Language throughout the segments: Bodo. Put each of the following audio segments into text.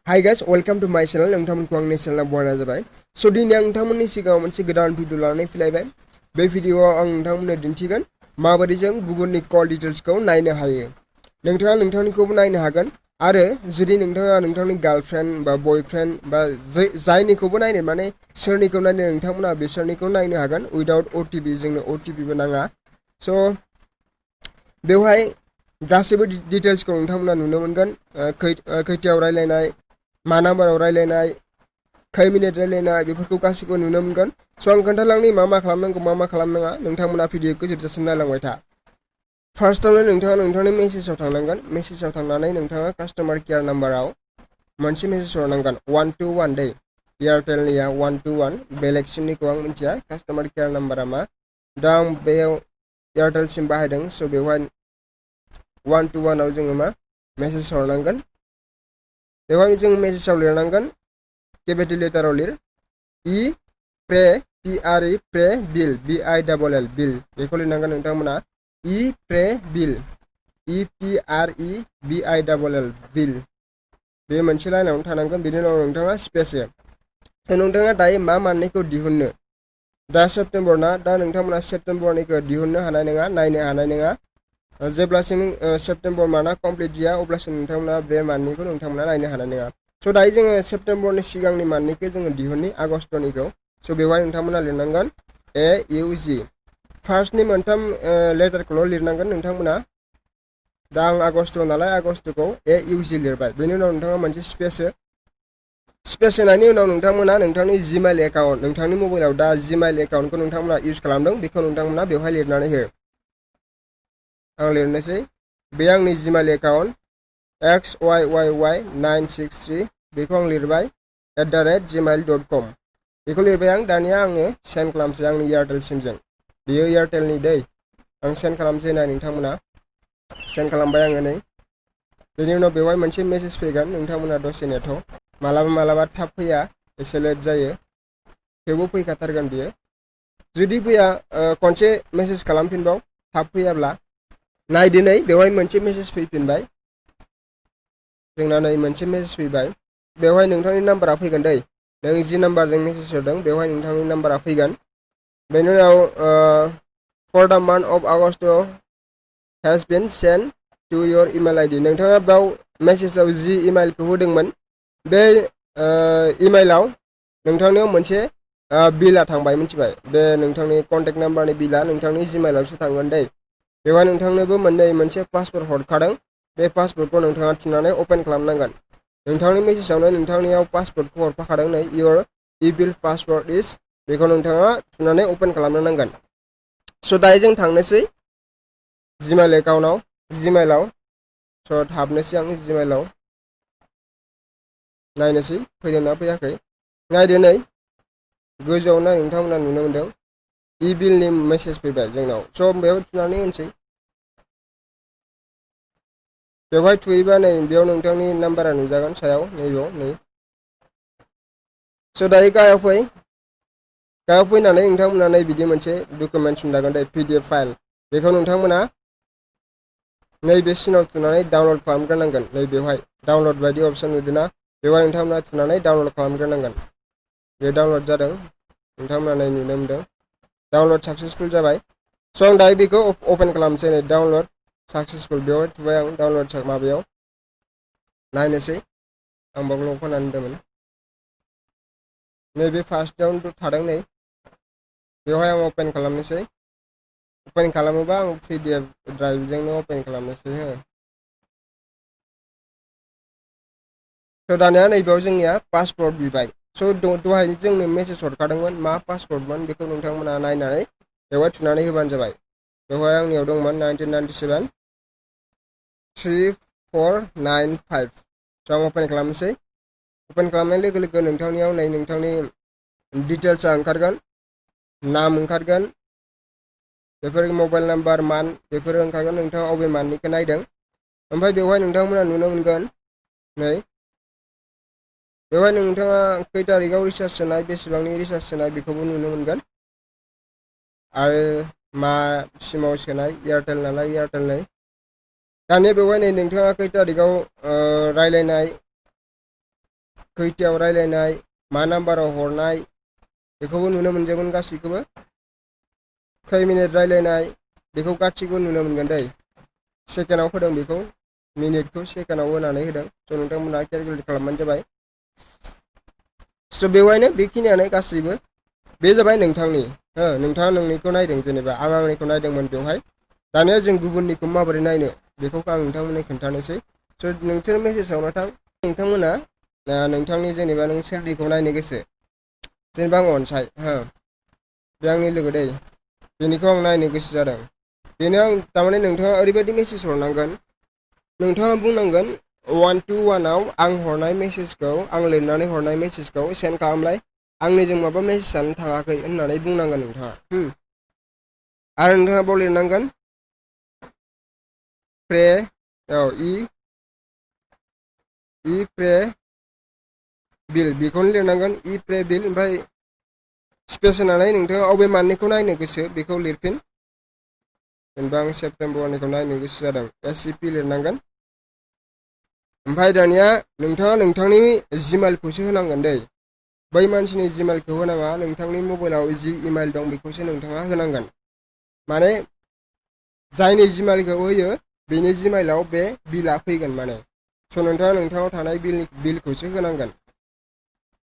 Hi guys, welcome to my channel. नोंथांमोनखौ आंनि चेनेलाव बरायनाय जाबाय। स' दिनै आं नोंथांमोननि सिगाङाव मोनसे गोदान भिडिअ लानानै फैलायबाय। बे भिडिअआव आं नोंथांमोननो दिन्थिगोन माबोरै जों गुबुननि कल डिटेल्सखौ नायनो हायो। नोंथाङा नोंथांनिखौबो नायनो हागोन आरो जुदि नोंथाङा नोंथांनि गार्लफ्रेन्ड बा बयफ्रेन्ड बा जायनिखौबो नायनो माने सोरनिखौ नायनो नोंथांमोना बिसोरनिखौ नायनो हागोन उइदाउट OTP जोंनो OTPबो नाङा। स' बेवहाय गासैबो डिटेल्सखौ नोंथांमोना नुनो मोनगोन खैथायाव रायलायनाय मा नाम्बाराव रायलायनाय खै मिनिट रायलायनाय बेफोरखौ गासैबो नुनो मोनगोन। स' आं खोन्थालांनि मा मा खालामनांगौ मा खालामनाङा नोंथांमोना भिडिअखौ जोबजासिम नायलांबाय था। फार्स्टआवनो नोंथाङा नोंथांनि मेसेजाव थांनांगोन। मेसेजाव थांनानै नोंथाङा कास्टमार केयार नाम्बाराव मोनसे मेसेज हरनांगोन 121 दै एयारटेलनिया 121 बेलेग सिमनिखौ आं मिथिया कास्टमार केयार नाम्बारा मा दा आं बेयाव एयारटेल सिम बाहायदों। स' बेवहाय 121 आव जोङो मा मेसेज हरनांगोन। बेवहाय जों मेसेजाव लिरनांगोन केपिटेल लेटाराव लिर प्रे PRE प्रे बिल BILL बिल बेखौ लिरनांगोन नोंथांमोना प्रे बिल PRE BILL बिल बे मोनसे लाइनावनो थानांगोन। बेनि उनाव नोंथाङा स्पेस नोंथाङा दायो मा मान्थनिखौ दिहुननो दा सेप्तेम्बर ना दा नोंथांमोना सेप्तेम्बरनिखौ दिहुननो हानाय नङा नायनो हानाय नङा जेब्लासिम सेप्तेम्बर मान्थआ कमप्लिट जाया अब्लासिम नोंथांमोना बे मान्थनिखौ नोंथांमोना नायनो हानाय नङा। स' दायो जोङो सेप्तेम्बरनि सिगांनि मान्थनिखौ जोङो दिहुननि आगष्टनिखौ। स' बेवहाय नोंथांमोना लिरनांगोन AUG फार्स्टनि मोनथाम लेटारखौल' लिरनांगोन नोंथांमोना। दा आं आगष्ट नालाय आगष्टखौ AUG लिरबाय। बेनि उनाव नोंथाङा मोनसे स्पेस होनायनि उनाव नोंथांमोना नोंथांनि जिमेल एकाउन्ट नोंथांनि मबाइलाव दा जिमेल एकाउन्टखौ नोंथांमोना इउज खालामदों बेखौ नोंथांमोना बेवहाय लिरनानै हो। आं लिरनोसै बे आंनि जिमेल एकाउन्ट XYYY963 बेखौ आं लिरबाय @gmail.com बेखौ लिरबाय आं। दानिया आङो सेन्ड खालामसै आंनि एयारटेल सिमजों बेयो एयारटेलनि दै आं सेन्ड खालामसै नाय नोंथांमोना सेन्ड खालामबाय आङो नै। बेनि उनाव बेवहाय मोनसे मेसेज फैगोन नोंथांमोना दसे नेथ' मालाबा थाब फैया एसे लेट जायो थेवबो फैखाथारगोन बियो। जुदि फैया खनसे मेसेज खालामफिनबाव थाब फैयाब्ला नायदो नै बेवहाय मोनसे मेसेज फैफिनबाय जोंना नै मोनसे मेसेज फैबाय बेवहाय नोंथांनि नाम्बारा फैगोन दै नों जि नाम्बारजों मेसेज हरदों बेवहाय नोंथांनि नाम्बारा फैगोन। बेनि उनाव for the month of August has been sent to your email ID नोंथाङा बेयाव मेसेजाव जि इमेलखौ होदोंमोन बे इमेलाव नोंथांनियाव मोनसे बिला थांबाय मिथिबाय बे नोंथांनि कन्टेक्ट नाम्बारनि बिला नोंथांनि जिमेलावसो थांगोन दै। बेवहाय नोंथांनोबो मोनसे पासवर्ड हरखादों बे पासवर्डखौ नोंथाङा थुनानै अपेन खालामनांगोन। नोंथांनि मेसेजावनो नोंथांनियाव पासवर्डखौ हरफाखादों नै इयर बिल पासवर्ड इज बेखौ नोंथाङा थुनानै अपेन खालामनो नांगोन। स' दायो जों थांनोसै जिमेल एकाउन्टआव जिमेलाव स' हाबनोसै आं जिमेलाव नायनोसै फैदोंना फैयाखै नायदो नै गोजौआव नाय नोंथांमोना नुनो मोनदों बिलनि मेसेज फैबाय जोंनाव। स' बेयाव थुनानै होनोसै बेवहाय थुयोबा नै बेयाव नोंथांनि नाम्बारा नुजागोन सायाव नैबेयाव नै। स' दायो गाहायाव फैनानै नोंथांमोना नै बिदि मोनसे डकुमेन्टस नुजागोन दै PDF फाइल बेखौ नोंथांमोना नैबे सिनाव थुनानै डाउनलड खालामग्रोनांगोन। नै बेवहाय डाउनलड बायदि अपसन नुदोंना बेवहाय नोंथांमोना थुनानै डाउनलड खालामग्रोनांगोन। बे डाउनलड जादों नोंथांमोना नै नुनो मोनदों डाउनलड साक्सेसफुल जाबाय। स' आं दायो बेखौ अपेन खालामसै नै डाउनलड साक्सेसफुल बेवहाय थुबाय आं डाउनलड माबायाव नायनोसै आं बावल' होनानै होदोंमोन नैबे फार्स्टआवनो थादों नै बेवहाय आं अपेन खालामनोसै अपेन खालामोबा आं PDF ड्राइभजोंनो अपेन खालामनोसै हो। स' दानिया नैबेयाव जोंनिया पासवर्ड बिबाय। स' दहाय जोंनो मेसेज हरखादोंमोन मा पासवर्डमोन बेखौ नोंथांमोना नायनानै बेवहाय थुनानै होबानो जाबाय। बेवहाय आंनियाव दंमोन 1997 3495 स' आं अपेन खालामनोसै अपेन खालामनाय लोगो लोगो नोंथांनियाव नै नोंथांनि डिटेल्सआ ओंखारगोन नाम ओंखारगोन बेफोर मबाइल नाम्बार मान्थ बेफोरो ओंखारगोन नोंथाङा अबे मान्थनिखौ नायदों। ओमफ्राय बेवहाय नोंथांमोना नुनो मोनगोन नै बेवहाय नोंथाङा खै तारिखआव रिसार्ज सोनाय बेसेबांनि रिसार्ज सोनाय बेखौबो नुनो मोनगोन आरो मा सिमाव सोनाय एयारटेल नालाय एयारटेलनि दानिया बेवहाय नै नोंथाङा खै तारिखआव रायलायनाय खैथायाव रायलायनाय मा नाम्बाराव हरनाय बेखौबो नुनो मोनजोबगोन गासैखौबो खै मिनिट रायलायनाय बेखौ गासैखौबो नुनो मोनगोन दै सेकेन्डआव होदों बेखौ मिनिटखौ सेकेन्डआव होनानै होदों स' नोंथांमोना केलकुलेट खालामबानो जाबाय स' बेवहायनो बेखिनियानो गासैबो बे जाबाय नोंथांनि नोंथाङा नोंनिखौ नायदों जेनेबा आं आंनिखौ नायदोंमोन बेवहाय दानिया जों गुबुननिखौ माबोरै नायनो बेखौ आं नोंथांमोननो खोन्थानोसै स' नोंसोर मेसेजावनो थां नोंथांमोना नोंथांनि जेनेबा नों सोरनिखौ नायनो गोसो जेनेबा आं अनसाय बे आंनि लोगो दै बेनिखौ आं नायनो गोसो जादों बेनो आं थारमाने नोंथाङा ओरैबायदि मेसेज हरनांगोन नोंथाङा बुंनांगोन 1 to 1आव आं हरनाय मेसेजखौ आं लिरनानै हरनाय मेसेजखौ सेन्ड खालामलाय आंनिजों माबा मेसेजानो थाङाखै होननानै बुंनांगोन नोंथाङा आरो नोंथाङा बाव लिरनांगोन प्रे इ प्रे बिल बेखौनो लिरनांगोन इ प्रे बिल ओमफ्राय स्पेस होनानै नोंथाङा अबे माननिखौ नायनो गोसो बेखौ लिरफिन जेनेबा आं सेप्तेम्बरनिखौ नायनो गोसो जादों SCP लिरनांगोन ओमफ्राय दानिया नोंथाङा नोंथांनि जिमेलखौसो होनांगोन दै बै मानसिनि जिमेलखौ होनाङा नोंथांनि मबाइलाव जि इमेल दं बेखौसो नोंथाङा होनांगोन माने जायनि जिमेलखौ होयो बेनि जिमेलाव बे बिला फैगोन माने स' नोंथाङा नोंथांनाव थानाय बिलखौसो होनांगोन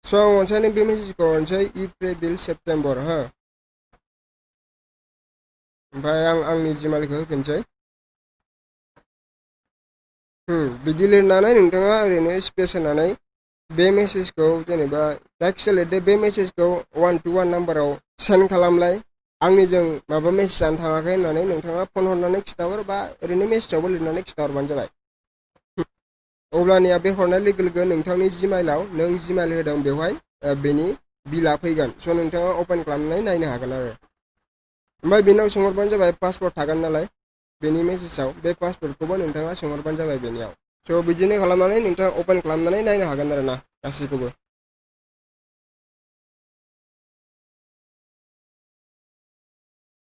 स' आं अनसायनो बे मेसेजखौ हरनोसै इप्रिल बिल सेप्तेम्बर ओमफ्राय आं आंनि जिमेलखौ होफिनसै बिदि लिरनानै नोंथाङा ओरैनो स्पेस होनानै बे मेसेजखौ जेनेबा जायखिजाया लिरदो बे मेसेजखौ 1 to 1 नाम्बाराव सेन्ड खालामलाय आंनिजों माबा मेसेजानो थाङाखै होननानै नोंथाङा फन हरनानै खिथाहर बा ओरैनो मेसेजावबो लिरनानै खिथाहरबानो जाबाय अब्लानिया बे हरनाय लोगो लोगो नोंथांनि जिमेलाव नों जिमेल होदों बेवहाय बेनि बिला फैगोन स' नोंथाङा अपेन खालामनानै नायनो हागोन आरो ओमफ्राय बेनाव सोंहरबानो जाबाय पासवार्ड थागोन नालाय बेनि मेसेजाव बे पासवार्डखौबो नोंथाङा सोंहरबानो जाबाय बेनियाव स' बिदिनो खालामनानै नोंथाङा अपेन खालामनानै नायनो हागोन आरो ना गासैखौबो